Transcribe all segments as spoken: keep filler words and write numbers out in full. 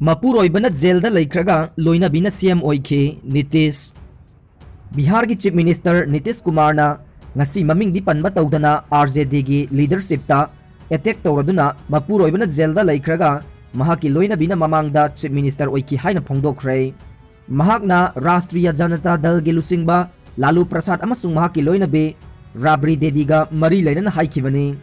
ꯃꯄꯨꯔꯣꯏꯕꯅ ꯖꯦꯜꯗ ꯂꯩꯈ꯭ꯔꯒ ꯂꯣꯏꯅꯕꯤꯅ ꯁꯤ ꯑꯦꯝ ꯑꯣꯏꯈꯤ꯫ ꯅꯤꯇꯤꯁ꯫ ꯕꯤꯍꯥꯔꯒꯤ ꯆꯤꯐ ꯃꯤꯅꯤꯁꯇꯔ ꯅꯤꯇꯤꯁ ꯀꯨꯃꯥꯔꯅ ꯉꯁꯤ ꯃꯃꯤꯡꯗꯤ ꯄꯟꯕ ꯇꯧꯗꯅ ꯑꯥꯔ ꯖꯦ ꯗꯤꯒꯤ ꯂꯤꯗꯔꯁꯤꯞꯇ ꯑꯦꯇꯦꯛ ꯇꯧꯔꯗꯨꯅ ꯃꯄꯨꯔꯣꯏꯕꯅ ꯖꯦꯜꯗ ꯂꯩꯈ꯭ꯔꯒ ꯃꯍꯥꯛꯀꯤ ꯂꯣꯏꯅꯕꯤꯅ ꯃꯃꯥꯡꯗ ꯆꯤꯐ ꯃꯤꯅꯤꯁꯇꯔ ꯑꯣꯏꯈꯤ ꯍꯥꯏꯅ ꯐꯣꯡꯗꯣꯛꯈ꯭ꯔꯦ꯫ ꯃꯍꯥꯛꯅ ꯔꯥꯁꯇ꯭ꯔꯤꯌꯥ ꯖꯅꯇꯥ ꯗꯜꯒꯤ ꯂꯨꯆꯤꯡꯕ ꯂꯥꯂꯨ ꯄ꯭ꯔꯁꯥꯗ ꯑꯃꯁꯨꯡ ꯃꯍꯥꯛꯀꯤ ꯂꯣꯏꯅꯕꯤ ꯔꯥꯕ꯭ꯔꯤ ꯗꯦꯗꯤꯒ ꯃꯔꯤ ꯂꯩꯅꯅ ꯍꯥꯏꯈꯤꯕꯅꯤ꯫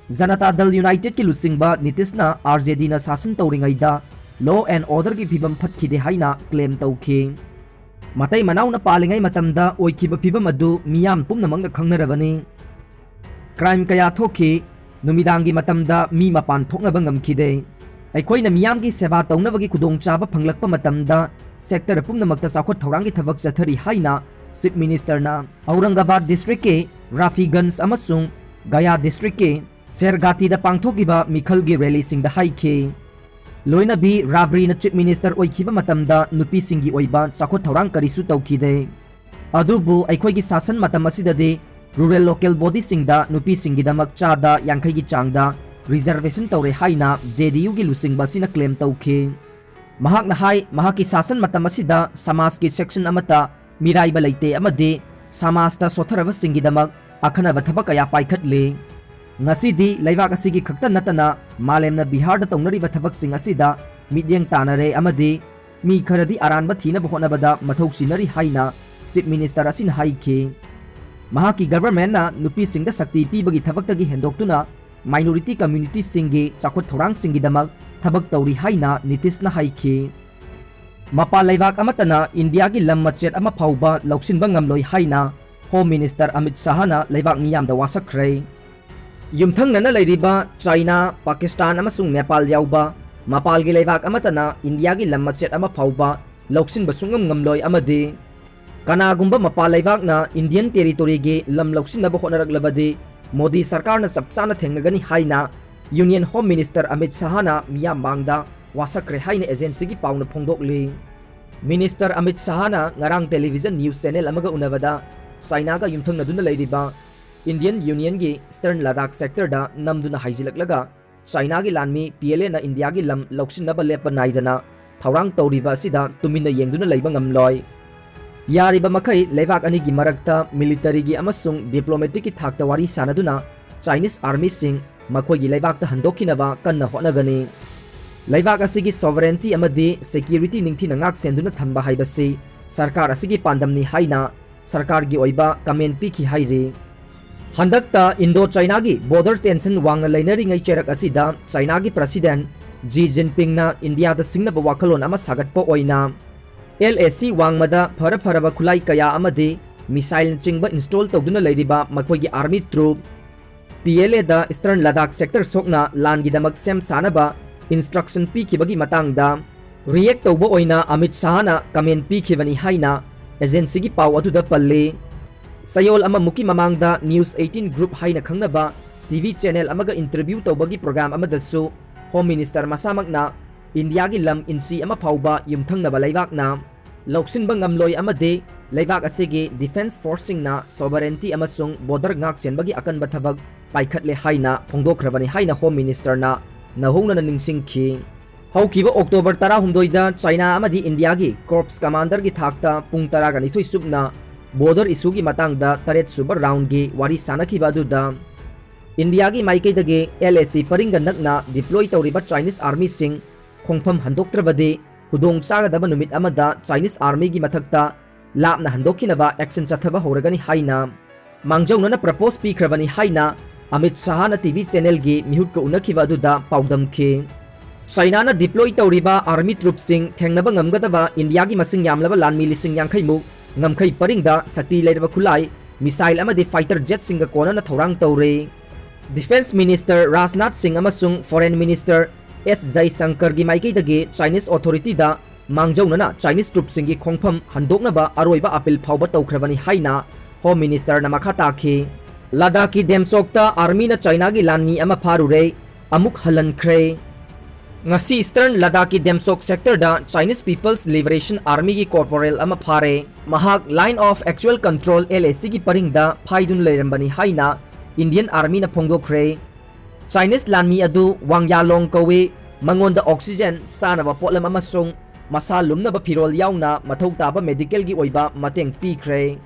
ꯖꯅꯇꯥ ꯗꯜ ꯌꯨꯅꯥꯏꯇꯦꯗꯀꯤ ꯂꯨꯆꯤꯡꯕ ꯅꯤꯇꯤꯁꯅ ꯑꯥꯔ ꯖꯦ ꯗꯤꯅ ꯁꯥꯁꯟ ꯇꯧꯔꯤꯉꯩꯗ law and orderꯒꯤ ꯐꯤꯕꯝ ꯐꯠꯈꯤꯗꯦ ꯍꯥꯏꯅ ꯀ꯭ꯂꯦꯝ ꯇꯧꯈꯤ꯫ ꯃꯇꯩ ꯃꯅꯥꯎꯅ ꯄꯥꯜꯂꯤꯉꯩ ꯃꯇꯝꯗ ꯑꯣꯏꯈꯤꯕ ꯐꯤꯕꯝ ꯑꯗꯨ ꯃꯤꯌꯥꯝ ꯄꯨꯝꯅꯃꯛꯅ ꯈꯪꯅꯔꯕꯅꯤ꯫ ꯀ꯭ꯔꯥꯏꯝ ꯀꯌꯥ ꯊꯣꯛꯈꯤ꯫ ꯅꯨꯃꯤꯗꯥꯡꯒꯤ ꯃꯇꯝꯗ ꯃꯤ ꯃꯄꯥꯟ ꯊꯣꯛꯅꯕ ꯉꯝꯈꯤꯗꯦ꯫ ꯑꯩꯈꯣꯏꯅ ꯃꯤꯌꯥꯝꯒꯤ ꯁꯦꯕꯥ ꯇꯧꯅꯕꯒꯤ ꯈꯨꯗꯣꯡꯆꯥꯕ ꯐꯪꯂꯛꯄ ꯃꯇꯝꯗ ꯁꯦꯛꯇꯔ ꯄꯨꯝꯅꯃꯛꯇ ꯆꯥꯎꯈꯠ ꯊꯧꯔꯥꯡꯒꯤ ꯊꯕꯛ ꯆꯠꯊꯔꯤ ꯍꯥꯏꯅ ꯆꯤꯐ ꯃꯤꯅꯤꯁꯇꯔꯅ ꯑꯧꯔꯪꯒꯕꯥꯗ ꯗꯤꯁꯇ꯭ꯔꯤꯛꯀꯤ ꯔꯥꯐꯤꯒꯟꯖ ꯑꯃꯁꯨꯡ ꯒꯌꯥ ꯗꯤꯁꯇ꯭ꯔꯤꯛꯀꯤ ꯁꯦꯔꯒꯥꯇꯤꯗ ꯄꯥꯡꯊꯣꯛꯈꯤꯕ ꯃꯤꯈꯜꯒꯤ ꯔꯦꯂꯤꯁꯤꯡꯗ ꯍꯥꯏꯈꯤ꯫ ꯂꯣꯏꯅꯕꯤ ꯔꯥꯕ꯭ꯔꯤꯅ ꯆꯤꯐ ꯃꯤꯅꯤꯁꯇꯔ ꯑꯣꯏꯈꯤꯕ ꯃꯇꯝꯗ ꯅꯨꯄꯤꯁꯤꯡꯒꯤ ꯑꯣꯏꯕ ꯆꯥꯎꯈꯠ ꯊꯧꯔꯥꯡ ꯀꯔꯤꯁꯨ ꯇꯧꯈꯤꯗꯦ꯫ ꯑꯗꯨꯕꯨ ꯑꯩꯈꯣꯏꯒꯤ ꯁꯥꯁꯟ ꯃꯇꯝ ꯑꯁꯤꯗꯗꯤ ꯔꯨꯔꯦꯜ ꯂꯣꯀꯦꯜ ꯕꯣꯗꯤꯁꯤꯡꯗ ꯅꯨꯄꯤꯁꯤꯡꯒꯤꯗꯃꯛ ꯆꯥꯗ ꯌꯥꯡꯈꯩꯒꯤ ꯆꯥꯡꯗ ꯔꯤꯖꯔꯚꯦꯁꯟ ꯇꯧꯔꯦ ꯍꯥꯏꯅ ꯖꯦ ꯗꯤ ꯌꯨꯒꯤ ꯂꯨꯆꯤꯡꯕ ꯑꯁꯤꯅ ꯀ꯭ꯂꯦꯝ ꯇꯧꯈꯤ꯫ ꯃꯍꯥꯛꯅ ꯍꯥꯏ, ꯃꯍꯥꯛꯀꯤ ꯁꯥꯁꯟ ꯃꯇꯝ ꯑꯁꯤꯗ ꯁꯃꯥꯖꯀꯤ ꯁꯦꯛꯁꯟ ꯑꯃꯠꯇ ꯃꯤꯔꯥꯏꯕ ꯂꯩꯇꯦ ꯑꯃꯗꯤ ꯁꯃꯥꯖꯇ ꯁꯣꯠꯊꯔꯕꯁꯤꯡꯒꯤꯗꯃꯛ ꯑꯈꯟꯅꯕ ꯊꯕꯛ ꯀꯌꯥ ꯄꯥꯏꯈꯠꯂꯤ꯫ ꯉꯁꯤꯗꯤ ꯂꯩꯕꯥꯛ ꯑꯁꯤꯒꯤ ꯈꯛꯇ ꯅꯠꯇꯅ ꯃꯥꯂꯦꯝꯅ ꯕꯤꯍꯥꯔꯗ ꯇꯧꯅꯔꯤꯕ ꯊꯕꯛꯁꯤꯡ ꯑꯁꯤꯗ ꯃꯤꯠꯌꯦꯡ ꯇꯥꯅꯔꯦ ꯑꯃꯗꯤ ꯃꯤ ꯈꯔꯗꯤ ꯑꯔꯥꯟꯕ ꯊꯤꯅꯕ ꯍꯣꯠꯅꯕꯗ ꯃꯊꯧ ꯁꯤꯟꯅꯔꯤ ꯍꯥꯏꯅ ꯆꯤꯐ ꯃꯤꯅꯤꯁꯇꯔ ꯑꯁꯤꯅ ꯍꯥꯏꯈꯤ꯫ ꯃꯍꯥꯛꯀꯤ ꯒꯚꯔꯟꯃꯦꯟꯠꯅ ꯅꯨꯄꯤꯁꯤꯡꯗ ꯁꯛꯇꯤ ꯄꯤꯕꯒꯤ ꯊꯕꯛꯇꯒꯤ ꯍꯦꯟꯗꯣꯛꯇꯨꯅ ꯃꯥꯏꯅꯣꯔꯤꯇꯤ ꯀꯝꯃ꯭ꯌꯨꯅꯤꯇꯤꯁꯤꯡꯒꯤ ꯆꯥꯎꯈꯠ ꯊꯧꯔꯥꯡꯁꯤꯡꯒꯤꯗꯃꯛ ꯊꯕꯛ ꯇꯧꯔꯤ ꯍꯥꯏꯅ ꯅꯤꯇꯤꯁꯅ ꯍꯥꯏꯈꯤ꯫ ꯃꯄꯥꯟ ꯂꯩꯕꯥꯛ ꯑꯃꯠꯇꯅ ꯏꯟꯗꯤꯌꯥꯒꯤ ꯂꯝ ꯃꯆꯦꯠ ꯑꯃ ꯐꯥꯎꯕ ꯂꯧꯁꯤꯟꯕ ꯉꯝꯂꯣꯏ ꯍꯥꯏꯅ ꯍꯣꯝ ꯃꯤꯅꯤꯁꯇꯔ ꯑꯃꯤꯠ ꯁꯥꯍꯅ ꯂꯩꯕꯥꯛ ꯃꯤꯌꯥꯝꯗ ꯋꯥꯁꯛꯈ꯭ꯔꯦ꯫ ꯌꯨꯝꯊꯪꯅꯅ ꯂꯩꯔꯤꯕ ꯆꯥꯏꯅꯥ, ꯄꯥꯀꯤꯁꯇꯥꯟ ꯑꯃꯁꯨꯡ ꯅꯦꯄꯥꯜ ꯌꯥꯎꯕ ꯃꯄꯥꯜꯒꯤ ꯂꯩꯕꯥꯛ ꯑꯃꯠꯇꯅ ꯏꯟꯗꯤꯌꯥꯒꯤ ꯂꯝ ꯃꯆꯦꯠ ꯑꯃ ꯐꯥꯎꯕ ꯂꯧꯁꯤꯟꯕ ꯁꯨꯡꯉꯝ ꯉꯝꯂꯣꯏ ꯑꯃꯗꯤ ꯀꯅꯥꯒꯨꯝꯕ ꯃꯄꯥꯜ ꯂꯩꯕꯥꯛꯅ ꯏꯟꯗꯤꯌꯟ ꯇꯦꯔꯤꯇꯣꯔꯤꯒꯤ ꯂꯝ ꯂꯧꯁꯤꯟꯅꯕ ꯍꯣꯠꯅꯔꯛꯂꯕꯗꯤ ꯃꯣꯗꯤ ꯁꯔꯀꯥꯔꯅ ꯆꯞ ꯆꯥꯅ ꯊꯦꯡꯅꯒꯅꯤ ꯍꯥꯏꯅ ꯌꯨꯅꯤꯌꯟ ꯍꯣꯝ ꯃꯤꯅꯤꯁꯇꯔ ꯑꯃꯤꯠ ꯁꯥꯍꯅ ꯃꯤꯌꯥꯝ ꯃꯥꯡꯗ ꯋꯥꯁꯛꯈ꯭ꯔꯦ ꯍꯥꯏꯅ ꯑꯦꯖꯦꯟꯁꯤꯒꯤ ꯄꯥꯎꯅ ꯐꯣꯡꯗꯣꯛꯂꯤ꯫ ꯃꯤꯅꯤꯁꯇꯔ ꯑꯃꯤꯠ ꯁꯥꯍꯅ ꯉꯔꯥꯡ ꯇꯦꯂꯤꯚꯤꯖꯟ ꯅ꯭ꯌꯨꯁ ꯆꯦꯅꯦꯜ ꯑꯃꯒ ꯎꯅꯕꯗ ꯆꯥꯏꯅꯥꯒ ꯌꯨꯝꯊꯪꯅꯗꯨꯅ ꯂꯩꯔꯤꯕ ꯏꯟꯗꯤꯌꯟ ꯌꯨꯅꯤꯌꯟꯒꯤ ꯏꯁꯇꯔꯟ ꯂꯗꯥꯈ ꯁꯦꯛꯇꯔꯗ ꯅꯝꯗꯨꯅ ꯍꯥꯏꯖꯤꯜꯂꯛꯂꯒ ꯆꯥꯏꯅꯥꯒꯤ ꯂꯥꯟꯃꯤ ꯄꯤ ꯑꯦꯜ ꯑꯦꯅ ꯏꯟꯗꯤꯌꯥꯒꯤ ꯂꯝ ꯂꯧꯁꯤꯟꯅꯕ ꯂꯦꯞꯄ ꯅꯥꯏꯗꯅ ꯊꯧꯔꯥꯡ ꯇꯧꯔꯤꯕ ꯑꯁꯤꯗ ꯇꯨꯃꯤꯟꯅ ꯌꯦꯡꯗꯨꯅ ꯂꯩꯕ ꯉꯝꯂꯣꯏ꯫ ꯌꯥꯔꯤꯕ ꯃꯈꯩ ꯂꯩꯕꯥꯛ ꯑꯅꯤꯒꯤ ꯃꯔꯛꯇ ꯃꯤꯂꯤꯇꯔꯤꯒꯤ ꯑꯃꯁꯨꯡ ꯗꯤꯄ꯭ꯂꯣꯃꯦꯇꯤꯛꯀꯤ ꯊꯥꯛꯇ ꯋꯥꯔꯤ ꯁꯥꯅꯗꯨꯅ ꯆꯥꯏꯅꯤꯁ ꯑꯥꯔꯃꯤꯁꯤꯡ ꯃꯈꯣꯏꯒꯤ ꯂꯩꯕꯥꯛꯇ ꯍꯟꯗꯣꯛꯈꯤꯅꯕ ꯀꯟꯅ ꯍꯣꯠꯅꯒꯅꯤ꯫ ꯂꯩꯕꯥꯛ ꯑꯁꯤꯒꯤ ꯁꯣꯚꯔꯦꯟꯇꯤ ꯑꯃꯗꯤ ꯁꯦꯀ꯭ꯌꯨꯔꯤꯇꯤ ꯅꯤꯡꯊꯤꯅ ꯉꯥꯛꯁꯦꯟꯗꯨꯅ ꯊꯝꯕ ꯍꯥꯏꯕꯁꯤ ꯁꯔꯀꯥꯔ ꯑꯁꯤꯒꯤ ꯄꯥꯟꯗꯝꯅꯤ ꯍꯥꯏꯅ ꯁꯔꯀꯥꯔꯒꯤ ꯑꯣꯏꯕ ꯀꯃꯦꯟ ꯄꯤꯈꯤ ꯍꯥꯏꯔꯤ꯫ ꯍꯟꯗꯛꯇ ꯏꯟꯗꯣ ꯆꯥꯏꯅꯥꯒꯤ ꯕꯣꯔꯗꯔ ꯇꯦꯟꯁꯟ ꯋꯥꯡꯅ ꯂꯩꯅꯔꯤꯉꯩ ꯆꯩꯔꯛ ꯑꯁꯤꯗ ꯆꯥꯏꯅꯥꯒꯤ ꯄ꯭ꯔꯁꯤꯗꯦꯟ ꯖꯤ ꯖꯤꯟꯄꯤꯡꯅ ꯏꯟꯗꯤꯌꯥꯗ ꯁꯤꯡꯅꯕ ꯋꯥꯈꯜꯂꯣꯟ ꯑꯃ ꯁꯥꯒꯠꯄ ꯑꯣꯏꯅ ꯑꯦꯜ ꯑꯦ ꯁꯤ ꯋꯥꯡꯃꯗ ꯐꯔ ꯐꯔꯕ ꯈꯨꯠꯂꯥꯏ ꯀꯌꯥ ꯑꯃꯗꯤ ꯃꯤꯁꯥꯏꯜꯅꯆꯤꯡꯕ ꯏꯟꯁꯇꯣꯜ ꯇꯧꯗꯨꯅ ꯂꯩꯔꯤꯕ ꯃꯈꯣꯏꯒꯤ ꯑꯥꯔꯃꯤ ꯇ꯭ꯔꯨꯞ ꯄꯤ ꯑꯦꯜ ꯑꯦꯗ ꯏꯁꯇꯔꯟ ꯂꯗꯥꯈ ꯁꯦꯛꯇꯔ ꯁꯣꯛꯅ ꯂꯥꯟꯒꯤꯗꯃꯛ ꯁꯦꯝ ꯁꯥꯅꯕ ꯏꯟꯁꯇ꯭ꯔꯛꯁꯟ ꯄꯤꯈꯤꯕꯒꯤ ꯃꯇꯥꯡꯗ ꯔꯤꯌꯦꯛ ꯇꯧꯕ ꯑꯣꯏꯅ ꯑꯃꯤꯠ ꯁꯥꯍꯅ ꯀꯃꯦꯟ ꯄꯤꯈꯤꯕꯅꯤ ꯍꯥꯏꯅ ꯑꯦꯖꯦꯟꯁꯤꯒꯤ ꯄꯥꯎ ꯑꯗꯨꯗ ꯄꯜꯂꯤ꯫ ꯆꯌꯣꯜ ꯑꯃꯃꯨꯛꯀꯤ ꯃꯃꯥꯡꯗ ꯅ꯭ꯌꯨꯁ ꯑꯩꯠꯇꯤꯟ ꯒ꯭ꯔꯨꯞ ꯍꯥꯏꯅ ꯈꯪꯅꯕ ꯇꯤ ꯚꯤ ꯆꯦꯅꯦꯜ ꯑꯃꯒ ꯏꯟꯇꯔꯚ꯭ꯌꯨ ꯇꯧꯕꯒꯤ ꯄ꯭ꯔꯣꯒ꯭ꯔꯥꯝ ꯑꯃꯗꯁꯨ ꯍꯣꯝ ꯃꯤꯅꯤꯁꯇꯔ ꯃꯁꯥꯃꯛꯅ ꯏꯟꯗꯤꯌꯥꯒꯤ ꯂꯝ ꯏꯟꯆꯤ ꯑꯃ ꯐꯥꯎꯕ ꯌꯨꯝꯊꯪꯅꯕ ꯂꯩꯕꯥꯛꯅ ꯂꯧꯁꯤꯟꯕ ꯉꯝꯂꯣꯏ ꯑꯃꯗꯤ ꯂꯩꯕꯥꯛ ꯑꯁꯤꯒꯤ ꯗꯤꯐꯦꯟꯁ ꯐꯣꯔꯁꯁꯤꯡꯅ ꯁꯣꯚꯔꯦꯟꯇꯤ ꯑꯃꯁꯨꯡ ꯕꯣꯔꯗꯔ ꯉꯥꯛꯁꯦꯟꯕꯒꯤ ꯑꯀꯟꯕ ꯊꯕꯛ ꯄꯥꯏꯈꯠꯂꯦ ꯍꯥꯏꯅ ꯐꯣꯡꯗꯣꯛꯈ꯭ꯔꯕꯅꯤ ꯍꯥꯏꯅ ꯍꯣꯝ ꯃꯤꯅꯤꯁꯇꯔꯅ ꯅꯧꯍꯧꯅꯅ ꯅꯤꯡꯁꯤꯡꯈꯤ꯫ ꯍꯧꯈꯤꯕ ꯑꯣꯛꯇꯣꯕꯔ ꯇꯔꯥꯍꯨꯝꯗꯣꯏꯗ ꯆꯥꯏꯅꯥ ꯑꯃꯗꯤ ꯏꯟꯗꯤꯌꯥꯒꯤ ꯀꯣꯔꯞꯁ ꯀꯃꯥꯟꯗꯔꯒꯤ ꯊꯥꯛꯇ ꯄꯨꯡ ꯇꯔꯥꯒ ꯅꯤꯊꯣꯏ ꯆꯨꯞꯅ ꯕꯣꯔꯗꯔ ꯏꯁꯨꯒꯤ ꯃꯇꯥꯡꯗ ꯇꯔꯦꯠ ꯁꯨꯕ ꯔꯥꯎꯟꯒꯤ ꯋꯥꯔꯤ ꯁꯥꯅꯈꯤꯕ ꯑꯗꯨꯗ ꯏꯟꯗꯤꯌꯥꯒꯤ ꯃꯥꯏꯀꯩꯗꯒꯤ ꯑꯦꯜ ꯑꯦ ꯁꯤ ꯄꯔꯤꯡꯒ ꯅꯛꯅ ꯗꯤꯄ꯭ꯂꯣꯏ ꯇꯧꯔꯤꯕ ꯆꯥꯏꯅꯤꯁ ꯑꯥꯔꯃꯤꯁꯤꯡ ꯈꯣꯡꯐꯝ ꯍꯟꯗꯣꯛꯇ꯭ꯔꯕꯗꯤ ꯈꯨꯗꯣꯡ ꯆꯥꯒꯗꯕ ꯅꯨꯃꯤꯠ ꯑꯃꯗ ꯆꯥꯏꯅꯤꯁ ꯑꯥꯔꯃꯤꯒꯤ ꯃꯊꯛꯇ ꯂꯥꯞꯅ ꯍꯟꯗꯣꯛꯈꯤꯅꯕ ꯑꯦꯛꯁꯟ ꯆꯠꯊꯕ ꯍꯧꯔꯒꯅꯤ ꯍꯥꯏꯅ ꯃꯥꯡꯖꯧꯅꯅ ꯄ꯭ꯔꯄꯣꯁ ꯄꯤꯈ꯭ꯔꯕꯅꯤ ꯍꯥꯏꯅ ꯑꯃꯤꯠ ꯁꯥꯍꯅ ꯇꯤ ꯚꯤ ꯆꯦꯅꯦꯜꯒꯤ ꯃꯤꯍꯨꯠꯀ ꯎꯅꯈꯤꯕ ꯑꯗꯨꯗ ꯄꯥꯎꯗꯝꯈꯤ꯫ ꯆꯥꯏꯅꯥꯅ ꯗꯤꯄ꯭ꯂꯣꯏ ꯇꯧꯔꯤꯕ ꯑꯥꯔꯃꯤ ꯇ꯭ꯔꯨꯞꯁꯤꯡ ꯊꯦꯡꯅꯕ ꯉꯝꯒꯗꯕ ꯏꯟꯗꯤꯌꯥꯒꯤ ꯃꯁꯤꯡ ꯌꯥꯝꯂꯕ ꯂꯥꯟꯃꯤ ꯂꯤꯁꯤꯡ ꯌꯥꯡꯈꯩ ꯃꯨꯛ ꯉꯝꯈꯩ ꯄꯔꯤꯡꯗ ꯁꯛꯇꯤ ꯂꯩꯔꯕ ꯈꯨꯠꯂꯥꯏ, ꯃꯤꯁꯥꯏꯜ ꯑꯃꯗꯤ ꯐꯥꯏꯇꯔ ꯖꯦꯠꯁꯤꯡꯒ ꯀꯣꯟꯅꯅ ꯊꯧꯔꯥꯡ ꯇꯧꯔꯤ꯫ ꯗꯤꯐꯦꯟꯁ ꯃꯤꯅꯤꯁꯇꯔ ꯔꯥꯖꯅꯥꯊ ꯁꯤꯡ ꯑꯃꯁꯨꯡ ꯐꯣꯔꯦꯟ ꯃꯤꯅꯤꯁꯇꯔ ꯑꯦꯁ ꯖꯌꯁꯪꯀꯔꯒꯤ ꯃꯥꯏꯀꯩꯗꯒꯤ ꯆꯥꯏꯅꯤꯁ ꯑꯣꯊꯣꯔꯤꯇꯤꯗ ꯃꯥꯡꯖꯧꯅꯅ ꯆꯥꯏꯅꯤꯁ ꯇ꯭ꯔꯨꯞꯁꯤꯡꯒꯤ ꯈꯣꯡꯐꯝ ꯍꯟꯗꯣꯛꯅꯕ ꯑꯔꯣꯏꯕ ꯑꯄꯤꯜ ꯐꯥꯎꯕ ꯇꯧꯈ꯭ꯔꯕꯅꯤ ꯍꯥꯏꯅ ꯍꯣꯝ ꯃꯤꯅꯤꯁꯇꯔꯅ ꯃꯈꯥ ꯇꯥꯈꯤ꯫ ꯂꯗꯥꯈꯀꯤ ꯗꯦꯝꯆꯣꯛꯇ ꯑꯥꯔꯃꯤꯅ ꯆꯥꯏꯅꯥꯒꯤ ꯂꯥꯟꯃꯤ ꯑꯃ ꯐꯥꯔꯨꯔꯦ, ꯑꯃꯨꯛ ꯍꯜꯍꯟꯈ꯭ꯔꯦ꯫ ꯉꯁꯤ ꯏꯁꯇꯔꯟ ꯂꯗꯥꯈꯀꯤ ꯗꯦꯝꯆꯣꯛ ꯁꯦꯛꯇꯔꯗ ꯆꯥꯏꯅꯤꯁ ꯄꯤꯄꯜꯁ ꯂꯤꯕꯔꯦꯁꯟ ꯑꯥꯔꯃꯤꯒꯤ ꯀꯣꯔꯄꯣꯔꯦꯜ ꯑꯃ ꯐꯥꯔꯦ꯫ ꯃꯍꯥꯛ line of actual control, L A ꯁꯤꯒꯤ ꯄꯔꯤꯡꯗ ꯐꯥꯏꯗꯨꯅ ꯂꯩꯔꯝꯕꯅꯤ ꯍꯥꯏꯅ ꯏꯟꯗꯤꯌꯟ ꯑꯥꯔꯃꯤꯅ ꯐꯣꯡꯗꯣꯛꯈ꯭ꯔꯦ꯫ Chinese ꯂꯥꯟꯃꯤ ꯑꯗꯨ ꯋꯥꯡ ꯌꯥꯂꯣꯡ ꯀꯧꯏ꯫ ꯃꯉꯣꯟꯗ oxygen, ꯆꯥꯅꯕ ꯄꯣꯠꯂꯝ ꯑꯃꯁꯨꯡ ꯃꯁꯥ ꯂꯨꯝꯅꯕ ꯐꯤꯔꯣꯜ ꯌꯥꯎꯅ ꯃꯊꯧ ꯇꯥꯕ medicalꯒꯤ ꯑꯣꯏꯕ ꯃꯇꯦꯡ ꯄꯤꯈ꯭ꯔꯦ꯫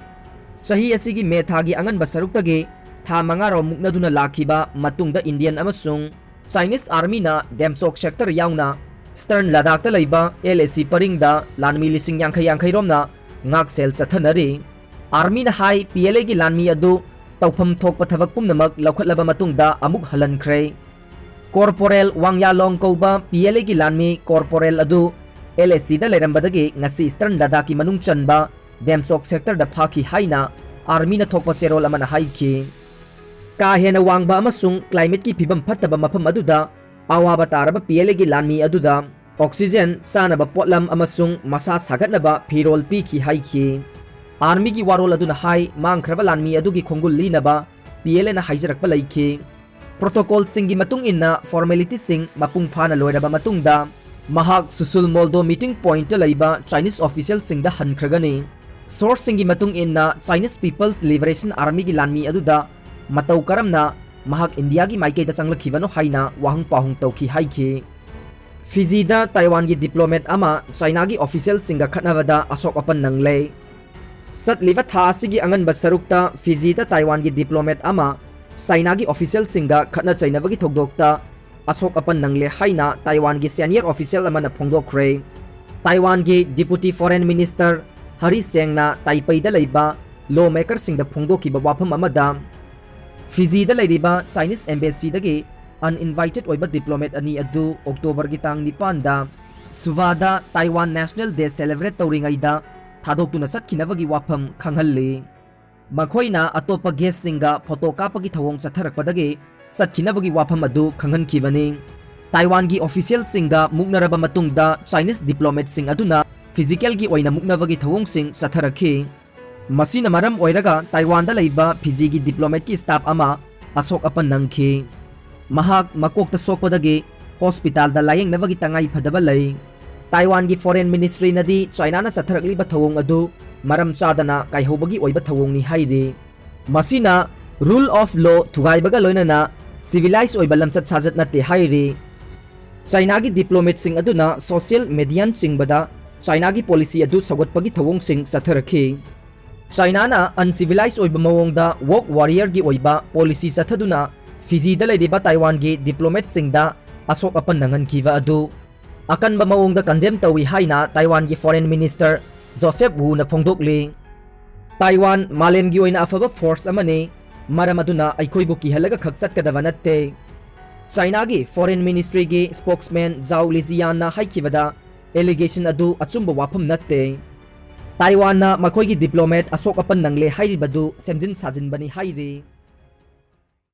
ꯆꯍꯤ ꯑꯁꯤꯒꯤ ꯃꯦ ꯊꯥꯒꯤ ꯑꯉꯟꯕ ꯁꯔꯨꯛꯇꯒꯤ ꯊꯥ ꯃꯉꯥ ꯔꯣꯝ ꯃꯨꯛꯅꯗꯨꯅ ꯂꯥꯛꯈꯤꯕ ꯃꯇꯨꯡꯗ Indian ꯑꯃꯁꯨꯡ Chinese Armyꯅ Demchok sector ꯌꯥꯎꯅ Eastern ꯂꯗꯥꯈꯇ ꯂꯩꯕ LAC ꯄꯔꯤꯡꯗ ꯂꯥꯟꯃꯤ ꯂꯤꯁꯤꯡ ꯌꯥꯡꯈꯩ ꯌꯥꯡꯈꯩ ꯔꯣꯝꯅ ꯉꯥꯛꯁꯦꯜ ꯆꯠꯊꯅꯔꯤ꯫ Armyꯅ ꯍꯥꯏ, PLAꯒꯤ ꯂꯥꯟꯃꯤ ꯑꯗꯨ ꯇꯧꯐꯝ ꯊꯣꯛꯄ ꯊꯕꯛ ꯄꯨꯝꯅꯃꯛ ꯂꯧꯈꯠꯂꯕ ꯃꯇꯨꯡꯗ ꯑꯃꯨꯛ ꯍꯜꯍꯟꯈ꯭ꯔꯦ꯫ Corporal ꯋꯥꯡ ꯌꯥꯂꯣꯡ ꯀꯧꯕ PLAꯒꯤ ꯂꯥꯟꯃꯤ corporal ꯑꯗꯨ LACꯗ ꯂꯩꯔꯝꯕꯗꯒꯤ ꯉꯁꯤ Eastern ꯂꯗꯥꯈꯀꯤ ꯃꯅꯨꯡ ꯆꯟꯕ Demchok sectorꯗ ꯐꯥꯈꯤ ꯍꯥꯏꯅ Armyꯅ ꯊꯣꯛꯄ ꯆꯦꯔꯣꯜ ꯑꯃꯅ ꯍꯥꯏꯈꯤ꯫ ꯀꯥ ꯍꯦꯟꯅ ꯋꯥꯡꯕ ꯑꯃꯁꯨꯡ climateꯀꯤ ꯐꯤꯕꯝ ꯐꯠꯇꯕ ꯃꯐꯝ ꯑꯗꯨꯗ ꯑꯋꯥꯕ ꯇꯥꯔꯕ PLAꯒꯤ ꯂꯥꯟꯃꯤ ꯑꯗꯨꯗ oxygen, ꯆꯥꯅꯕ ꯄꯣꯠꯂꯝ ꯑꯃꯁꯨꯡ ꯃꯁꯥ ꯁꯥꯒꯠꯅꯕ ꯐꯤꯔꯣꯜ ꯄꯤꯈꯤ ꯍꯥꯏꯈꯤ꯫ Armyꯒꯤ ꯋꯥꯔꯣꯜ ꯑꯗꯨꯅ ꯍꯥꯏ, ꯃꯥꯡꯈ꯭ꯔꯕ ꯂꯥꯟꯃꯤ ꯑꯗꯨꯒꯤ ꯈꯣꯡꯒꯨꯜ ꯂꯤꯅꯕ PLAꯅ ꯍꯥꯏꯖꯔꯛꯄ ꯂꯩꯈꯤ꯫ Protocolꯁꯤꯡꯒꯤ ꯃꯇꯨꯡ ꯏꯟꯅ formalityꯁꯤꯡ ꯃꯄꯨꯡ ꯐꯥꯅ ꯂꯣꯏꯔꯕ ꯃꯇꯨꯡꯗ ꯃꯍꯥꯛ ꯁꯨꯁꯨꯜ ꯃꯣꯜꯗꯣ meeting pointꯇ ꯂꯩꯕ Chinese officialꯁꯤꯡꯗ ꯍꯟꯈ꯭ꯔꯒꯅꯤ꯫ Sourceꯁꯤꯡꯒꯤ ꯃꯇꯨꯡ ꯏꯟꯅ Chinese People's Liberation Armyꯒꯤ ꯂꯥꯟꯃꯤ ꯑꯗꯨꯗ ꯃꯇꯧ ꯀꯔꯝꯅ ꯃꯍꯥꯛ ꯏꯟꯗꯤꯌꯥꯒꯤ ꯃꯥꯏꯀꯩꯗ ꯆꯪꯂꯛꯈꯤꯕꯅꯣ ꯍꯥꯏꯅ ꯋꯥꯍꯪ ꯄꯥꯎꯍꯪ ꯇꯧꯈꯤ ꯍꯥꯏꯈꯤ꯫ ꯐꯤꯖꯤꯗ ꯇꯥꯏꯋꯥꯟꯒꯤ diplomat ꯑꯃ ꯆꯥꯏꯅꯥꯒꯤ officialꯁꯤꯡꯒ ꯈꯠꯅꯕꯗ ꯑꯁꯣꯛ ꯑꯄꯟ ꯅꯪꯂꯦ꯫ ꯆꯠꯂꯤꯕ ꯊꯥ ꯑꯁꯤꯒꯤ ꯑꯉꯟꯕ ꯁꯔꯨꯛꯇ ꯐꯤꯖꯤꯗ ꯇꯥꯏꯋꯥꯟꯒꯤ diplomat ꯑꯃ ꯆꯥꯏꯅꯥꯒꯤ officialꯁꯤꯡꯒ ꯈꯠꯅ ꯆꯩꯅꯕꯒꯤ ꯊꯧꯗꯣꯛꯇ ꯑꯁꯣꯛ ꯑꯄꯟ ꯅꯪꯂꯦ ꯍꯥꯏꯅ ꯇꯥꯏꯋꯥꯟꯒꯤ senior official ꯑꯃꯅ ꯐꯣꯡꯗꯣꯛꯈ꯭ꯔꯦ꯫ ꯇꯥꯏꯋꯥꯟꯒꯤ Deputy Foreign Minister ꯍꯔꯤ ꯆꯦꯡꯅ ꯇꯥꯏꯄꯩꯗ ꯂꯩꯕ lawmakerꯁꯤꯡꯗ ꯐꯣꯡꯗꯣꯛꯈꯤꯕ ꯋꯥꯐꯝ ꯑꯃꯗ, ꯐꯤꯖꯤꯗ ꯂꯩꯔꯤꯕ Chinese embassyꯗꯒꯤ uninvited ꯑꯣꯏꯕ diplomat ꯑꯅꯤ ꯑꯗꯨ Octoberꯒꯤ ꯇꯥꯡ ꯅꯤꯄꯥꯟꯗ ꯁꯨꯚꯥꯗ Taiwan National Day celebrate ꯇꯧꯔꯤꯉꯩꯗ ꯊꯥꯗꯣꯛꯇꯨꯅ ꯆꯠꯈꯤꯅꯕꯒꯤ ꯋꯥꯐꯝ ꯈꯪꯍꯜꯂꯤ꯫ ꯃꯈꯣꯏꯅ ꯑꯇꯣꯞꯄ guestꯁꯤꯡꯒ photo ꯀꯥꯞꯄꯒꯤ ꯊꯧꯑꯣꯡ ꯆꯠꯊꯔꯛꯄꯗꯒꯤ ꯆꯠꯈꯤꯅꯕꯒꯤ ꯋꯥꯐꯝ ꯑꯗꯨ ꯈꯪꯍꯟꯈꯤꯕꯅꯤ꯫ ꯇꯥꯏꯋꯥꯟꯒꯤ officialꯁꯤꯡꯒ ꯃꯨꯛꯅꯔꯕ ꯃꯇꯨꯡꯗ Chinese diplomatꯁꯤꯡ ꯑꯗꯨꯅ physicalꯒꯤ ꯑꯣꯏꯅ ꯃꯨꯛꯅꯕꯒꯤ ꯊꯧꯑꯣꯡꯁꯤꯡ ꯆꯠꯊꯔꯛꯈꯤ꯫ ꯃꯁꯤꯅ ꯃꯔꯝ ꯑꯣꯏꯔꯒ ꯇꯥꯏꯋꯥꯟꯗ ꯂꯩꯕ ꯐꯤꯖꯤꯒꯤ diplomatꯀꯤ staff ꯑꯃ ꯑꯁꯣꯛ ꯑꯄꯟ ꯅꯪꯈꯤ꯫ ꯃꯍꯥꯛ ꯃꯀꯣꯛꯇ ꯁꯣꯛꯄꯗꯒꯤ hospitalꯗ ꯂꯥꯌꯦꯡꯅꯕꯒꯤ ꯇꯉꯥꯏ ꯐꯗꯕ ꯂꯩ꯫ ꯇꯥꯏꯋꯥꯟꯒꯤ Foreign Ministryꯅꯗꯤ ꯆꯥꯏꯅꯥꯅ ꯆꯠꯊꯔꯛꯂꯤꯕ ꯊꯧꯑꯣꯡ ꯑꯗꯨ ꯃꯔꯝ ꯆꯥꯗꯅ ꯀꯥꯏꯍꯧꯕꯒꯤ ꯑꯣꯏꯕ ꯊꯧꯑꯣꯡꯅꯤ ꯍꯥꯏꯔꯤ꯫ ꯃꯁꯤꯅ rule of law ꯊꯨꯒꯥꯏꯕꯒ ꯂꯣꯏꯅꯅ ꯁꯤꯚꯤꯂꯥꯏꯖ ꯑꯣꯏꯕ ꯂꯝꯆꯠ ꯁꯥꯖꯠ ꯅꯠꯇꯦ ꯍꯥꯏꯔꯤ꯫ ꯆꯥꯏꯅꯥꯒꯤ ꯗꯤꯄ꯭ꯂꯣꯃꯦꯠꯁꯤꯡ ꯑꯗꯨꯅ ꯁꯣꯁꯤꯌꯦꯜ ꯃꯦꯗꯤꯌꯥꯅꯆꯤꯡꯕꯗ ꯆꯥꯏꯅꯥꯒꯤ ꯄꯣꯂꯤꯁꯤ ꯑꯗꯨ ꯁꯧꯒꯠꯄꯒꯤ ꯊꯧꯑꯣꯡꯁꯤꯡ ꯆꯠꯊꯔꯛꯈꯤ꯫ ꯆꯥꯏꯅꯥꯅ ꯑꯟꯁꯤꯚꯤꯂꯥꯏꯖ ꯑꯣꯏꯕ ꯃꯑꯣꯡꯗ ꯋꯣꯛ ꯋꯥꯔꯤꯌꯔꯒꯤ ꯑꯣꯏꯕ ꯄꯣꯂꯤꯁꯤ ꯆꯠꯊꯗꯨꯅ ꯐꯤꯖꯤꯗ ꯂꯩꯔꯤꯕ ꯇꯥꯏꯋꯥꯟꯒꯤ ꯗꯤꯄ꯭ꯂꯣꯃꯦꯠꯁꯤꯡꯗ ꯑꯁꯣꯛ ꯑꯄꯟ ꯅꯪꯍꯟꯈꯤꯕ ꯑꯗꯨ ꯑꯀꯟꯕ ꯃꯑꯣꯡꯗ ꯀꯟꯗꯦꯝ ꯇꯧꯏ ꯍꯥꯏꯅ ꯇꯥꯏꯋꯥꯟꯒꯤ ꯐꯣꯔꯦꯟ ꯃꯤꯅꯤꯁꯇꯔ ꯖꯣꯁꯦꯞ ꯋꯨꯅ ꯐꯣꯡꯗꯣꯛꯂꯤ꯫ ꯇꯥꯏꯋꯥꯟ ꯃꯥꯂꯦꯝꯒꯤ ꯑꯣꯏꯅ ꯑꯐꯕ ꯐꯣꯔꯁ ꯑꯃꯅꯤ, ꯃꯔꯝ ꯑꯗꯨꯅ ꯑꯩꯈꯣꯏꯕꯨ ꯀꯤꯍꯜꯂꯒ ꯈꯛ ꯆꯠꯀꯗꯕ ꯅꯠꯇꯦ꯫ ꯆꯥꯏꯅꯥꯒꯤ ꯐꯣꯔꯦꯟ ꯃꯤꯅꯤꯁꯇ꯭ꯔꯤꯒꯤ ꯁ꯭ꯄꯣꯛꯁꯃꯦꯟ ꯖꯥꯎ ꯂꯤꯖꯤꯌꯥꯟꯅ ꯍꯥꯏꯈꯤꯕꯗ, ꯑꯦꯂꯤꯒꯦꯁꯟ ꯑꯗꯨ ꯑꯆꯨꯝꯕ ꯋꯥꯐꯝ ꯅꯠꯇꯦ꯫ ꯇꯥꯏꯋꯥꯟꯅ ꯃꯈꯣꯏꯒꯤ ꯗꯤꯄ꯭ꯂꯣꯃꯦꯠ ꯑꯁꯣꯛ ꯑꯄꯟ ꯅꯪꯂꯦ ꯍꯥꯏꯔꯤꯕꯗꯨ ꯁꯦꯝꯖꯤꯟ ꯁꯥꯖꯤꯟꯕꯅꯤ ꯍꯥꯏꯔꯤ꯫